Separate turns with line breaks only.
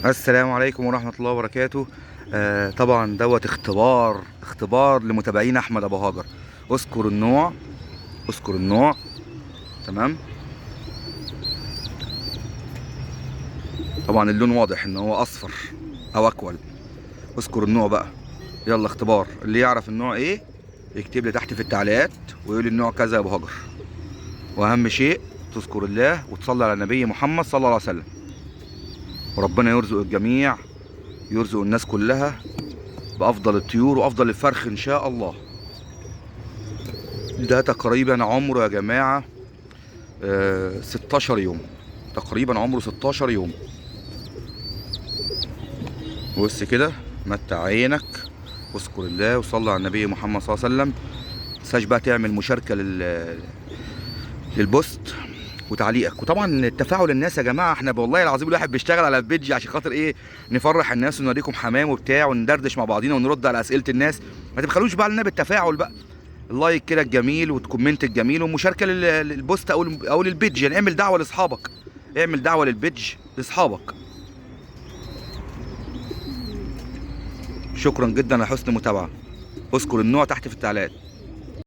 السلام عليكم ورحمة الله وبركاته. طبعا دوت اختبار لمتابعين احمد ابو هاجر. اذكر النوع، اذكر النوع. تمام. طبعا اللون واضح ان هو اصفر او اكول. اذكر النوع بقى، يلا اختبار. اللي يعرف النوع ايه يكتب لي تحت في التعليقات ويقول لي النوع كذا يا ابو هاجر. واهم شيء تذكر الله وتصلي على النبي محمد صلى الله عليه وسلم. وربنا يرزق الجميع، يرزق الناس كلها بافضل الطيور وافضل الفرخ ان شاء الله. ده تقريبا عمره يا جماعة، 16 يوم تقريبا، عمره 16 يوم. بص كده، متع عينك واذكر الله وصلي على النبي محمد صلى الله عليه وسلم. متنساش بقى تعمل مشاركة للبوست وتعليقك، وطبعا التفاعل الناس يا جماعة. احنا والله العظيم الواحد بيشتغل على البيج عشان خاطر ايه؟ نفرح الناس ونوريكم حمام وبتاع، وندردش مع بعضينا ونرد على اسئلة الناس. ما تبخلوش بقى لنا بالتفاعل بقى، ال like كده الجميل وال comment الجميل ومشاركة لل post او لل page. اعمل دعوه لاصحابك، اعمل دعوه لل page لاصحابك. شكرا جدا على حسن المتابعة. اذكر النوع تحت في التعليقات.